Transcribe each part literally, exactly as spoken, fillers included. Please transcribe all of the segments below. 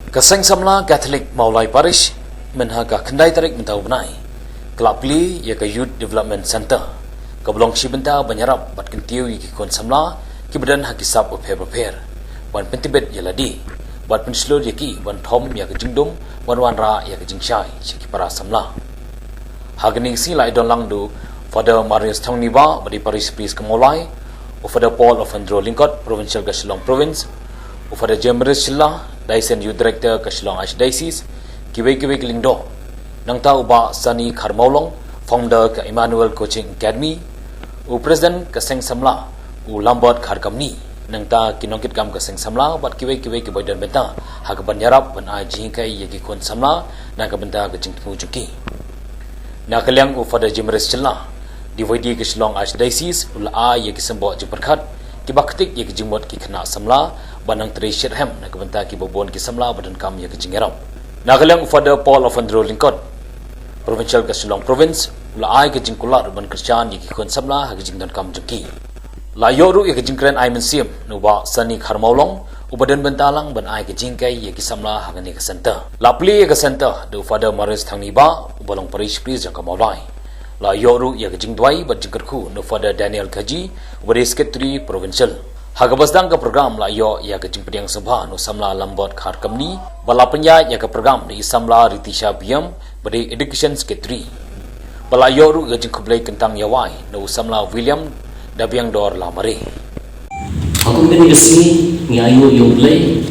Ka Seng Samla Catholic Mawlai Parish, mynha ka khyndai tarik mynta u bnai, ka la plie ïa ka Youth Development Centre, kaba long shi bynta ban ïarap bad kyntiew ïa ki khun samla kiba don ha ki sap bapher bapher, ban pyntbit ïa lade bad pynshlur ïa ki ban thom ïa ka jingdum, ban wanrah ïa ka jingshai sha ki para samla. Ha kane ka sngi la ïadon lang da u Father Marius Thongniba, ba dei Parish Priest ka Mawlai, u Father Paul Ofandro Lyngkot, Provincial ka Shillong Province, u Father Jemris Shylla, Diocesan Youth Director ka Shillong Archdiocese, kiwei kiwei ki lyngdoh. Nangta u Bah Sani Kharmawlong, Founder ka Emmanuel Coaching Academy, u President ka Seng Samla, u Lambert Kharkamni, nangta ki nongkitkam ka Seng Samla bad kiwei kiwei kiba ïadon bynta ha kaban ïarap ban ai jinghikai ïa ki khun samla na ka bynta ka jingthmu jong ki. Na ka liang u Father Jemris Shylla, D Y D ka Shillong Archdiocese, u la ai ïa ki symboh jingpyrkhat kiba ktik ïa ki jingmut ki khynnah samla ban nang trei shitrhem na ka bynta kiba bun ki samla ba donkam ïa ka jingïarap. Na ka liang u Father Paul Ofandro Lyngkot, Provincial ka Shillong Province, u la ai ka jingkular ban kyrshan ïa ki khun samla ha ka jingdonkam jong ki. La ïoh ruh ïa ka jingkren ai mynsiem na u Bah Sani Kharmawlong, uba don bynta lang ban ai ka jinghikai ïa ki samla ha kane ka centre. La plie ïa ka centre da u Father Marius Thongniba, uba long Parish Priest jong ka Mawlai. La ïoh ruh ïa ka jingduwai bad jingkyrkhu na u Father Daniel Kaji, uba dei Secretary Provincial. Ha kaba sdang ka program la ïoh ïa ka jingpdiang sngewbha na u samla Lambert Kharkamni, ba la pynïaid ïa ka program da i samla Ritisha Biam, ba dei Education Secretary. Ba la ïoh ruh ïa ka jingkhublei kyntang ïawai na u samla William Dabiangdor Lamare. Ha kum kane ka sngi ngi ainguh ïa U Blei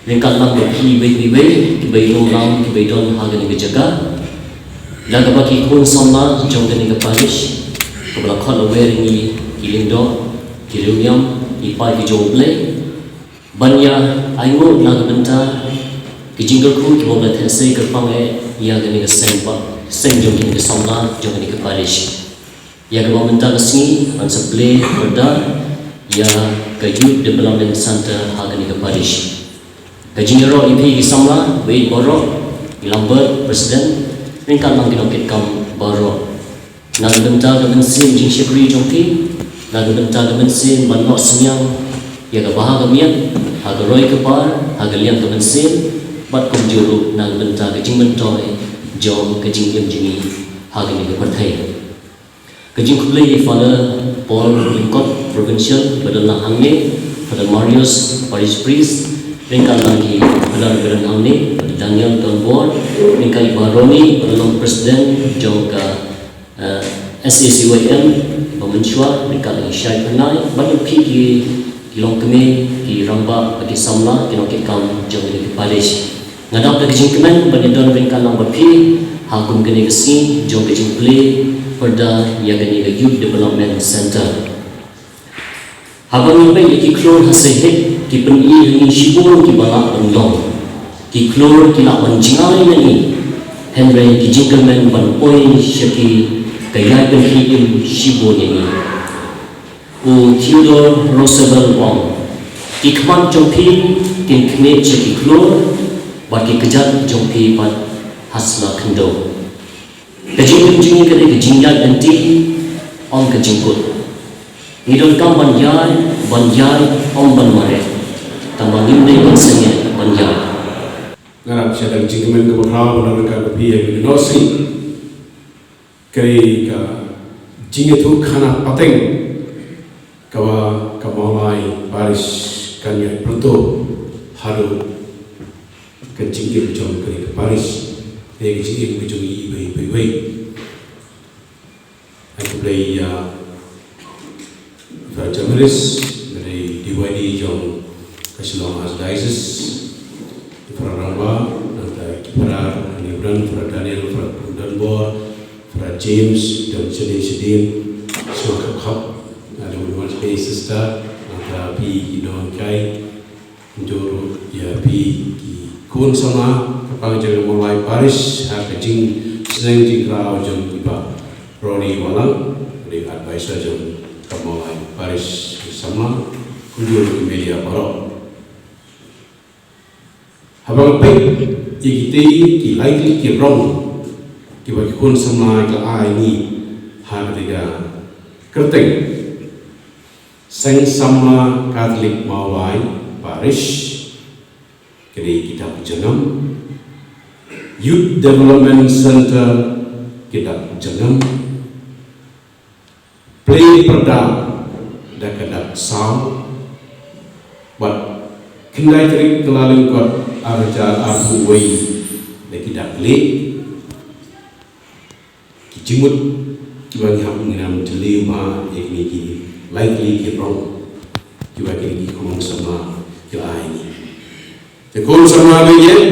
ryngkat lang bad phi iwei pa iwei kiba ïalum lang kiba ïadon ha kane ka jaka. Da kaba ki khun samla jong kane ka parish, kaba la khot lawei ïa ngi ki lyngdoh, ki riewniam, ki paid ki jong U Blei, ban ïa ainguh na ka bynta ki jingkyrkhu kiba U Blei theh sei kyrpang eh ïa kane ka seng, ba seng jong kane ka samla jong kane ka parish. Ïa kaba mynta ka sngi yn sa plie pyrda ïa ka Youth Development Centre ha kane ka parish. Ka jingïaroh ïa phi ki samla, ba ïeit baroh, i Lambert, President, ryngkat lang ki nongkitkam baroh. Na ka bynta ka mynsiem jingshakri jong phi, na ka bynta ka mynsiem ban noh synñiang ïa ka bha ka miat ha ka roi ka par, ha ka liang ka mynsiem, bad kumjuh ruh na ka bynta ka jingmyntoi jong ka jingim jong ngi ha kane ka pyrthei. Ka jingkhublei ïa i Father Paul Lyngkot, Provincial, ba don lang hangne, Father Marius, Parish Priest, ryngkat lang ki Father ba don hangne, Father Daniel Donbor, ryngkat i Bah Ronnie, ba don lang President jong ka eh, S A C Y M, ba mynshuwa, ryngkat lang i Shai Pynai, bad ïa phi ki, ki longkmie, ki rangbah, bad ki samla, ki nongkitkam jong kane ka parish. Nga dap da ka jingkmen ban ïadon ryngkat lang bad phi ha kum kane ka sngi jong ka jingplie pyrda ïa kane ka Youth Development Centre. Haba ngi peit ïa ki khlur ha Saihet, ki pyni ha ngi shibun kiba lah ban long. Ki khlur ki lah ban jngai na ngi, hynrei ki jingkyrmen ban poi sha ki ka ïai pynkhih im shibun ïa ngi. U Theodore Roosevelt u ong, ki khmat jong phi kin khmih sha ki khlur, bad ki kjat jong phi pat ha sla khyndew. Ka jingim jong ngi ka dei ka jingïaid lynti, ym ka jingkut. Ngi donkam ban ïaid, ban ïaid, ym ban mareh. Tangba ngim dei ban sangeh ban ïaid. Nga dap sha ka jingkmen kaba khraw ban ong ïa phi ha kane ka sngi. Ka dei ka jingïathuhkhana pateng kaba ka Mawlai Parish kan ïai pyrto haduh ka jingim jong kane ka parish, ne ka jingim ka jong i iwei pa iwei. Ai khublei ïa Father Jamiris, ba dei D Y D jong ka Shillong Archdiocese, Father Ramba, nangta ki Father, ani Father Daniel, Father Donbor, Father James, don shadien shadien, sngewbha khap khap, ada Father Sister, nangta phi ki nonghikai, kumjuh ruh ïa phi ki khun samla kyrpang jong ka Mawlai Parish ha ka jingsneng jingkhraw jong i Bah Ronnie Wahlang, u dei advisor jong ka Mawlai Parish samla, kumjuh ruh ki media baroh. Haba nga peit ïa kitei ki lai tylli ki rong kiba ki khun samla ki la ai ngi ha katei ka kyrteng Seng Samla Catholic Mawlai Parish, Ka dei ki dak jyrngam. Youth Development Center, ki dak jyrngam. Plie pyrda da ka dak saw. Bad khyndai tarik Kyllalyngkot arhajar arphew wei da ki dak lieh. Ki jingmut kiba ngi hap ngi ram jylliew bha ïa kine ki lai tylli ki rong kiba kine ki khun samla ki la ai ngi. Te khun samla ba ïeit,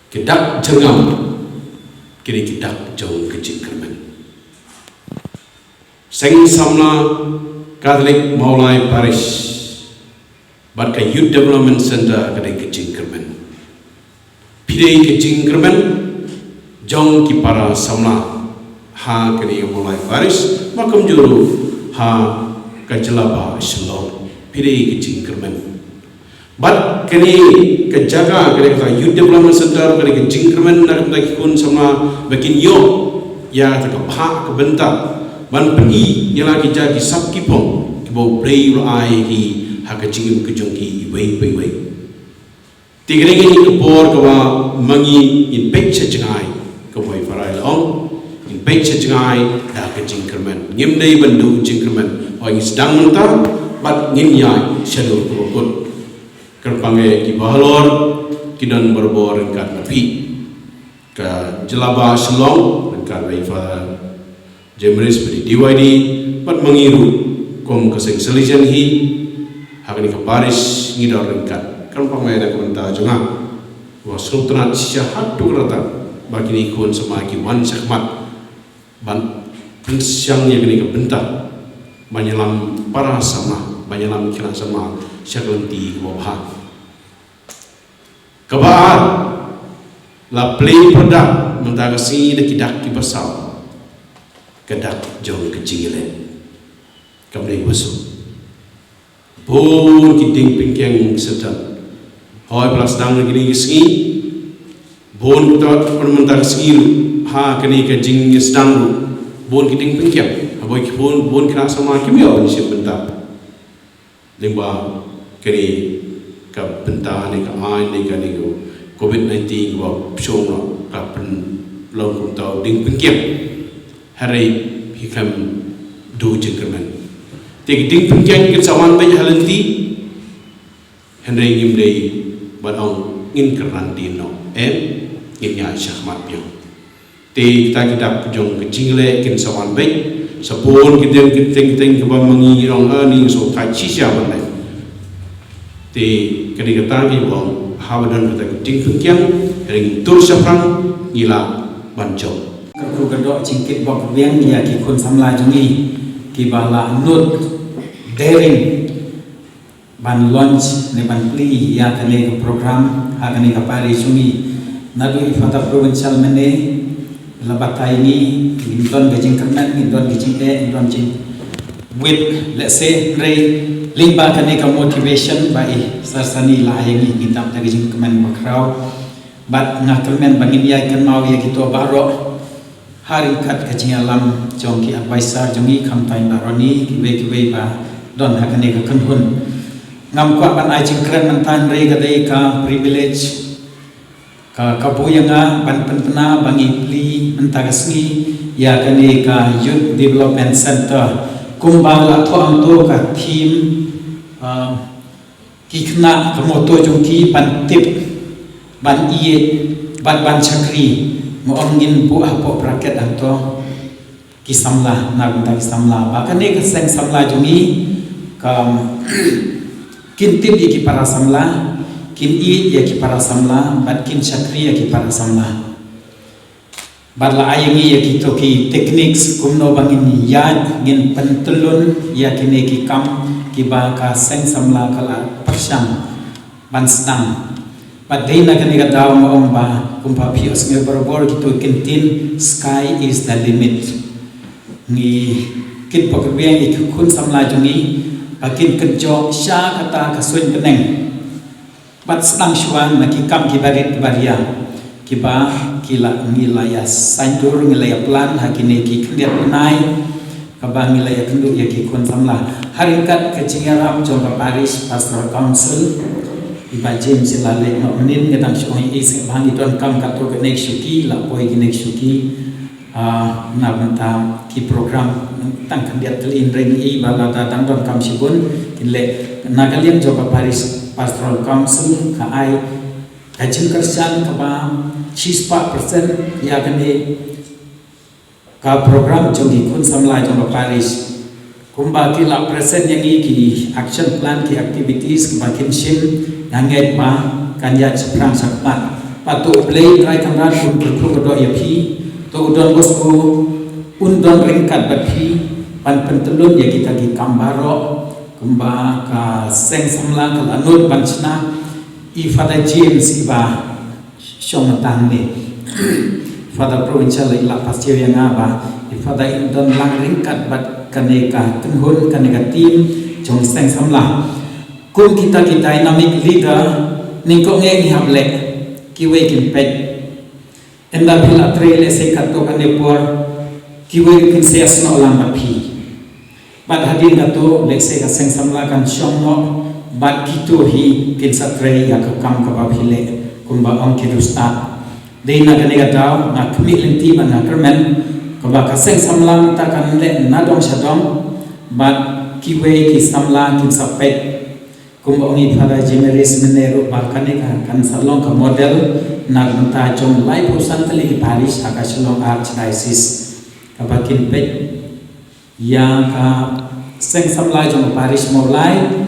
ki dak jyrngam, kine ki dak jong ka jingkyrmen. Seng samla Katholik Mawlai Parish bad ka Youth Development Center ka dei ka jingkyrmen. Phi dei ka jingkyrmen jong ki para samla ha kane ka Mawlai Parish, ba kumjuh ruh ha ka jylla ba Shillong. Phi dei ka jingkyrmen. Bad kane ka jaka, kane ka Youth Development Center, kane ka jingkyrmen na ka bynta ki khun samla ba kin ïoh ïa kata ka bhah ka bynta ban pyni ïa la ki jaka ki sap ki phong kiba U Blei u la ai ki ha ka jingim ka jong ki iwei pa iwei. Te kane ka dei ka por kaba ma ngi ngin peit sha jngai, kumba i Farai la ong, ngin peit sha jngai da ka jingkyrmen. Ngim dei ban duh jingkyrmen, hooid ngin sdang mynta bad ngin ïaid sha dur kaba kut. Kyrpang eh kiba halor ki don barabor ryngkat na phi. Ka jylla ba Shillong ryngkat bad i Father James bad i D Y D bad ma ngi ruh kum ka seng Salesian hi ha kane ka parish ngi don ryngkat. Kyrpang eh da ka bynta jong nga, wa sngewtynnat shisha haduh katta ba kine ki khun samla ki wan shakhmat ban pynshang ïa kane ka bynta ban ïalam para samla, ban ïalam khynnah samla sha ka lynti kaba bha. Kaba ar, la plie pyrda mynta ka sngi da ki dak kiba saw, ka dak jong ka jingïaleh. Kam dei ba suk. Bun ki diengpyngkiang ki sdang. Hooid ba la sdang na kine ki sngi. Bun ki, ta mynta ka sngi ruh ha kane ka jingsdang ruh bun ki diengpyngkiang. Haba ki bun, bun ki khynnah samla kim ïoh ban shim bynta. Lyngba kane ka bynta ne ka aiñ ne kane ka covid nineteen kaba pynshong noh ka pynlong kumta u diengpyngkiang. Hynrei phi khlem duh jingkyrmen. Te ki diengpyngkiang kin sa wan beit ha lynti. Hynrei ngim dei ban ong ngin kyrpang dien noh. Em, ngin ïaid shakhmat biang. Te kita ki dak jong ka jingïaleh kin sa wan beit. Sa bun ki dieng ki tieng ki tieng kiba ma ngi ngi ong ani ngi sngewthuh shisha ban leh. Te ka dei kata ngi ong haba don kata ka jingpynkhiang, hynrei ngin tur shaphrang ngi lah ban jop. Kyrkhu kyrdoh jingkitbok biang ïa ki khun samla jong ngi kiba la nud daring ban launch ne ban plie ïa kane ka program ha kane ka parish jong ngi. Naduh i Father Provincial mynne la batai ngi, ngin don ka jingkyrmen, ngin don ka jingeh, ngin don jingwit lehse, hynrei lyngba kane ka motivation ba i Sir Sani la ai ïa ngi, ngin dap da ka jingkmen bakhraw. Bad nga kyrmen ba ngin ïai kynmaw ïa kito baroh ha ryngkat ka jingïalam jong ki advisor jong ngi, khamtam baroh ngi kiwei kiwei ba don ha kane ka kynhun. Ngam kwah ban ai jingkren mynta, hynrei ka dei ka privilege ka kabu ïa nga ban pynbna ba ngi plie mynta ka sngi ïa kane ka Youth Development Center kumba la thoh hangto ka theme, ah, ki khynnah ka motto jong ki ban tip, ban ïeit bad ban shakri. Nga ong ngin buh hapoh bracket hangto ki samla, na bynta ki samla, ba kane ka seng samla jong ngi ka kin tip ïa ki para samla, kin ïeit ïa ki para samla bad kin shakri ïa ki para samla. Bad la ai ïa ngi ïa kito ki techniques kumno ba ngin ïaid, ngin pyntyllun ïa kine ki kam kiba ka seng samla ka la pyrshang ban sdang. Bad dei na kane ka daw nga ong ba kumba phi ïohsngew barabor kito ki ktien, sky is the limit. Ngi kyrpad ïa ki khun samla jong ngi ba kin kynjoh sha kata ka suiñ bneng. Bad sdang shuwa na ki kam kiba rit kiba ria kiba ki la, ngi la ïa saiñdur, ngi la ïa plan ha kine ki khyndiat bnai. Kaba ngi la ïakynduh ïa ki khun samla ha ryngkat ka jingïarap jong ka Parish Pastoral Council. I Bah James i la leit noh mynnin, nga dang shu ong ïa i sngewbha ngi donkam katto katne ki shuki, la poi kine ki shuki. Ah, na bynta ki program tang khyndiat tylli, hynrei i ba lada dang donkam shibun kin leh. Na ka liang jong ka Parish Pastoral Council ka ai ka jingkyrshan kaba shispah percent ïa kane ka program jong ki khun samla jong ka parish. Kumba ki la present ïa ngi ki action plan, ki activities kiba kin shim, nga ngeit ba kan ïaid shaphrang shakhmat. Bad to U Blei Trai Kynrad un kyrkhu kyrdoh ïa phi, to u Don Bosco un don ryngkat bad phi ban pyntyllun ïa kita ki kam baroh. Kumba ka seng samla ka la nud ban shna, i Father James iba shong mynta hangne. Father Provincial i la pass ïa nga ba i Father in don lang ryngkat bad kane ka kynhun, kane ka team jong seng samla. Kum kita ki dynamic leader, nyngkong ngi hap leh, kiwei kin peit. Ynda phi la trei lehse katto katne por, kiwei kin sa ïasnoh lang bad phi. Bad hadien katto lehse ka seng samla kan shong noh bad kito hi kin sa trei ïa ka kam kaba phi leh, kumba ong ki riewstad. Dei na kane ka daw nga khmih lynti bad nga kyrmen kaba ka seng samla mynta kan leh na dong sha dong bad kiwei ki samla kin sa peit. Kumba ong i Father Jimeris mynne ruh ba kane ka kan sa long ka model na ka bynta jong laiphew san tylli ki parish ha ka Shillong Archdiocese, kaba kin peit ïa ka seng samla jong ka parish Mawlai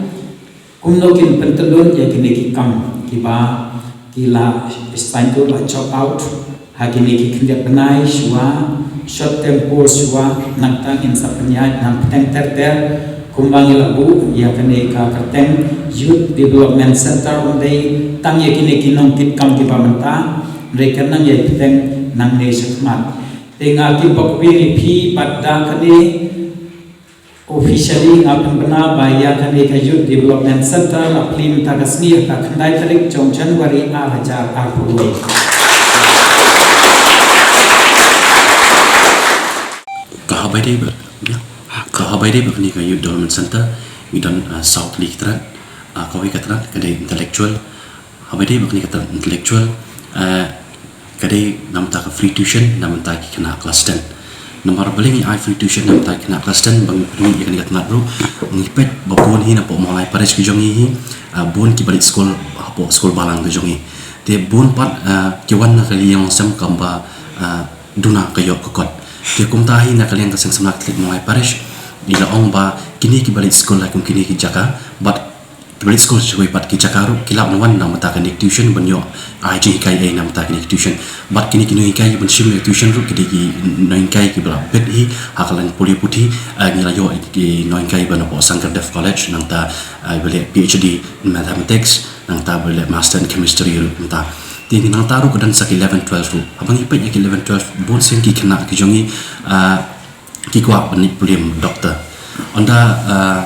kumno kin pyntyllun ïa kine ki kam kiba ki la sdang, to la chop out ha kine ki khyndiat bnai shuwa, short term goals shuwa, nangta ngin sa pynïaid nang bteng ter ter. Kumba ngi la buh ïa kane ka kyrteng Youth Development Center, ym dei tang ïa kine ki nongtip kam kiba mynta, hynrei kan nang ïai bteng nangne shakhmat. Te nga kyrpad ïa phi bad da kane officially nga pynbna ba ïa kane ka Youth Development Center la plie mynta ka sngi ha ka khyndai tarik jong January ar hajar arphew wei. Ka haba ïadei bad, ya, ka haba ïadei bad kane ka Youth Development Center, ngi don, ah, saw tylli ki tnat, ah, kawei ka tnat ka dei intellectual, haba ïadei bad kane ka tnat intellectual, ah, ka dei na bynta ka free tuition na bynta ki khynnah klas ten. Namar balei ngi ai free tuition na bynta ki khynnah klas ten, ba ngi pynmih ïa kane ka tnat ruh, ngi peit ba bun hi napoh Mawlai Parish ka jong ngi hi, ah, bun kiba leit skul hapoh skul balang ka jong ngi. Te bun pat, ah, ki wan na ka liang sem kam ba, ah, duna ka ïoh ka kot. Te kumta hi na ka liang ka Seng Samla Katholik Mawlai Parish, ngi la ong ba kine kiba leit skul ha kum kine ki jaka, bad kiba leit skul sha kiwei pat ki jaka ruh ki lah ban wan na bynta kane ka tuition ban ïoh ai jinghikai ei na bynta kane ka tuition. Bad kine ki nonghikai ban shim ïa ka tuition ruh ki dei ki nonghikai kiba la bit hi ha ka lain pule puthi, eh, ngi la ïoh ki nonghikai ba napoh Sankardev College, nangta, eh, ba leh P H D in Mathematics, nangta ba leh Master in Chemistry ruh mynta. Te ngi nangta ruh ka don sa ki eleven twelve ruh. Haba ngi peit ïa ki eleven twelve, bun sien ki khynnah ki jong ngi, ah, ki kwah ban leit pule doctor. Ynda, ah,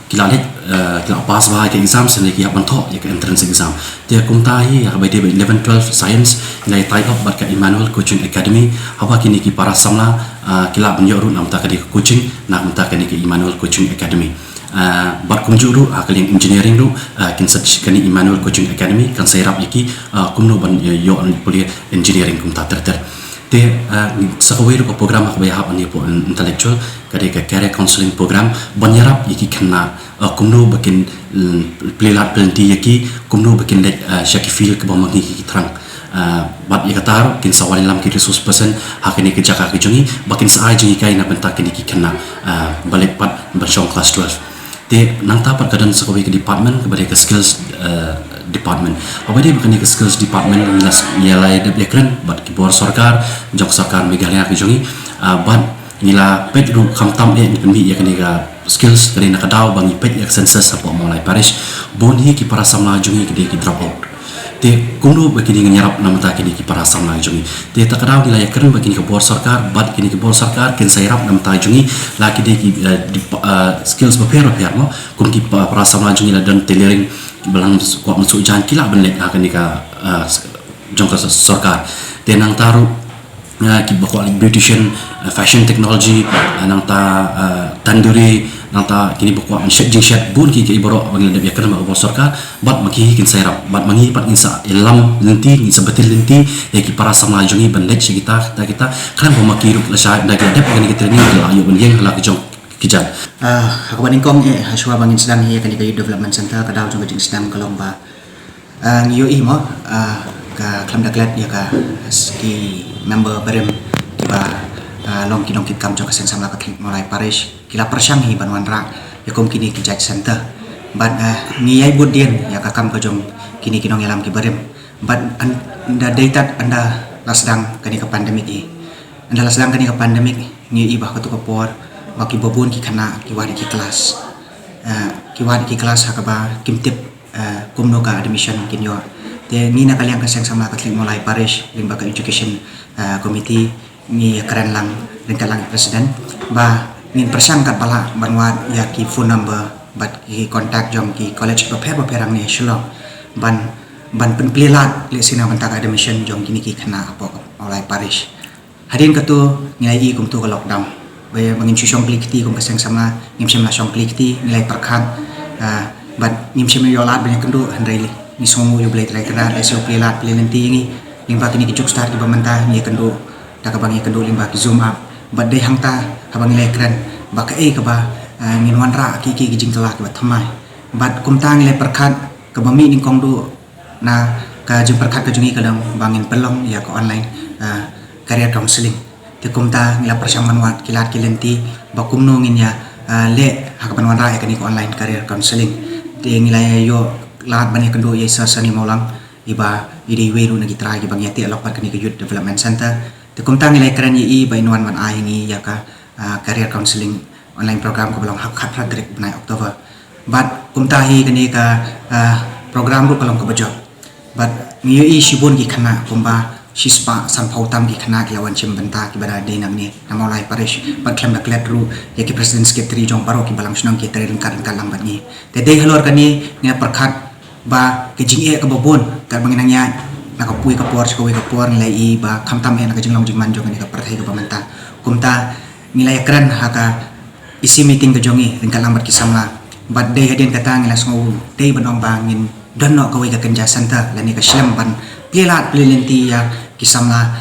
ki la leit, ah, ki la pass bha ïa ka exam, sien ki hap ban thoh ïa ka entrance exam. Te kumta hi, ïa kaba ïadei bad eleven twelve science, ngi la tie up bad ka Emmanuel Coaching Academy. Haba kine ki para samla, ah, ki lah ban ïoh ruh na bynta kane ka coaching na bynta kane ka Emmanuel Coaching Academy. Ah, bad kumjuh ruh ha ka liang engineering ruh, ah, kin sa, kane Emmanuel Coaching Academy kan sa ïarap ïa ki, ah, kumno ban, eh, ïoh pule engineering kumta ter ter. Te, ah, sa kawei ruh ka program ha kaba ïahap hangne hapoh intellectual ka dei ka career counselling program ban ïarap ïa ki khynnah, ah, kumno ba kin, mm, plie lad plie lynti ïa ki, kumno ba kin leit, ah, sha ki field kiba ma ngi ki thrang. Ah, bad ïa kata ruh kin sa wan ïalam ki resource person ha kine ki jaka ki jong ngi ba kin sa ai jinghikai na bynta kine ki khynnah, ah, ba leit pat ban shong klas twelve. Te nangta pat ka don sa kawei ka department kaba dei ka skills, ah, department. Haba ïadei bad kane ka skills department ngi la s-, ngi la ïadep ïakren bad ki bor sorkar jong sorkar Meghalaya ki jong ngi, ah, bad ngi la peit ruh khamtam eh ngi pynmih ïa kane ka skills ka dei na ka daw ba ngi peit ïa ka census hapoh Mawlai Parish, bun hi ki para samla jong ngi ki dei ki drop out. Te kumno ba kine ngin ïarap na bynta kine ki para samla jong ngi. Te ta ka daw ngi la ïakren bad kine ki bor sorkar, bad kine ki bor sorkar kin sa ïarap na bynta jong ngi, la ki dei ki, eh, dep-, eh, skills bapher bapher mo, kum ki pa-, para samla jong ngi la don tailoring, ba la kwah mynsuk jaiñ ki lah ban leit ha kane ka, eh, s-, jong ka s-, sorkar. Te nangta ruh, ah, kiba kwah leit beautician, fashion technology, nangta tandoori, nangta kine ba kwah ban shet jingshet, bun ki ki baroh ba ngi la dep ïakren bad ka sorkar, bad ma ki kin sa ïarap, bad ma ngi pat ngin sa ïalam lynti, ngin sa batai lynti ïa ki para samla jong ngi ban leit sha kita, kita, kita, khnang ba ma ki ruh la shai da ki la dep kane ka training ki la ïoh ban ïeng ha la ka jong ki jait. Ha kaba nyngkong eh, hashwa ba ngin sdang ïa kane ka Youth Development Center, ka daw jong ka jingsdang ka long ba ngi ïohi mo ka khlem da klet ïa ka ki member barim kiba long ki nongkitkam jong ka Seng Samla Katholik Mawlai Parish ki la pyrshang hi ban wanrah ïa kum kine ki jait center. Bad ngi ïai bud dien ïa ka kam ka jong kine ki nongïalam ki barim. Bad ynda dei tad ynda la sdang kane ka pandemic hi. Ynda la sdang kane ka pandemic ngi ïohi ba katto ka por ba kiba bun ki khynnah ki wad ïa ki klas. Ki wad ïa ki klas ha kaba kim tip kumno ka admission kin ïoh. Te ngi na ka liang ka Seng Samla Katholik Mawlai Parish lyngba ka education committee ngi ïakren lang ryngkat lang president ba ngin pyrshang katba lah ban wad ïa ki phone number bad ki contact jong ki college bapher bapher hangne Shillong ban ban pynplie lad lehse na bynta ka admission jong kine ki khynnah hapoh Mawlai Parish. Hadien kato ngi la ïohi kumto ka lockdown ba ngin shu shong plie kti kum ka Seng Samla ngim shym la shong plie kti, ngi la pyrkhat bad ngim shym ïoh lad ban ïakynduh, hynrei ngi sngewnguh ïa U Blei Trai Kynrad lehse u plie lad plie lynti ïa ngi lyngba kine ki juk stad kiba mynta ngi ïakynduh da kaba ngi ïakynduh lyngba ki Zoom app. Bad dei hangta haba ngi la ïakren ba kaei kaba ngin wanrah ki ki jingkylla kiba thymmai. Bad kumta ngi la pyrkhat kaba mih nyngkong duh na ka jingpyrkhat ka jong ngi ka long ba ngin pynlong ïa ka online career counselling. Te kumta ngi la pyrshang ban wad ki lad ki lynti ba kumno ngin ïa leh ha kaban wanrah ïa kane ka online career counselling. Te ngi la ïoh lad ban ïakynduh ïa i Sir Sunny Mawlang iba i dei iwei ruh na ki trai kiba ngi ïateh lok bad kane ka Youth Development Center. Te kumta ngi la ïakren ïa i ba in wan ban ai ngi ïa ka career counselling online program kaba long ha ka khatphra tarik bnai October. Bad kumta hi kane ka program ruh ka long kaba jop. Bad ngi ïohi shibun ki khynnah kumba shispah sanphew tam ki khynnah ki la wan shim bynta kiba da dei nangne na Mawlai Parish bad khlem da klet ruh ïa ki president secretary jong baroh kiba lang shnong ki trei ryngkat ryngkat lang bad ngi. Te dei halor kane ngi la pyrkhat ba ka jingeh kaba bun katba ngi nang ïaid na ka pui ka por sha kawei ka por ngi la ïohi ba khamtam eh na ka jinglong jingman jong kane ka pyrthei kaba mynta. Kumta ngi la ïakren ha ka E C meeting ka jong ngi ryngkat lang bad ki samla. Bad dei hadien kata ngi la sngew dei ban ong ba ngin don noh kawei ka kynja center lane ka shlem ban plie lad plie lynti ïa ki samla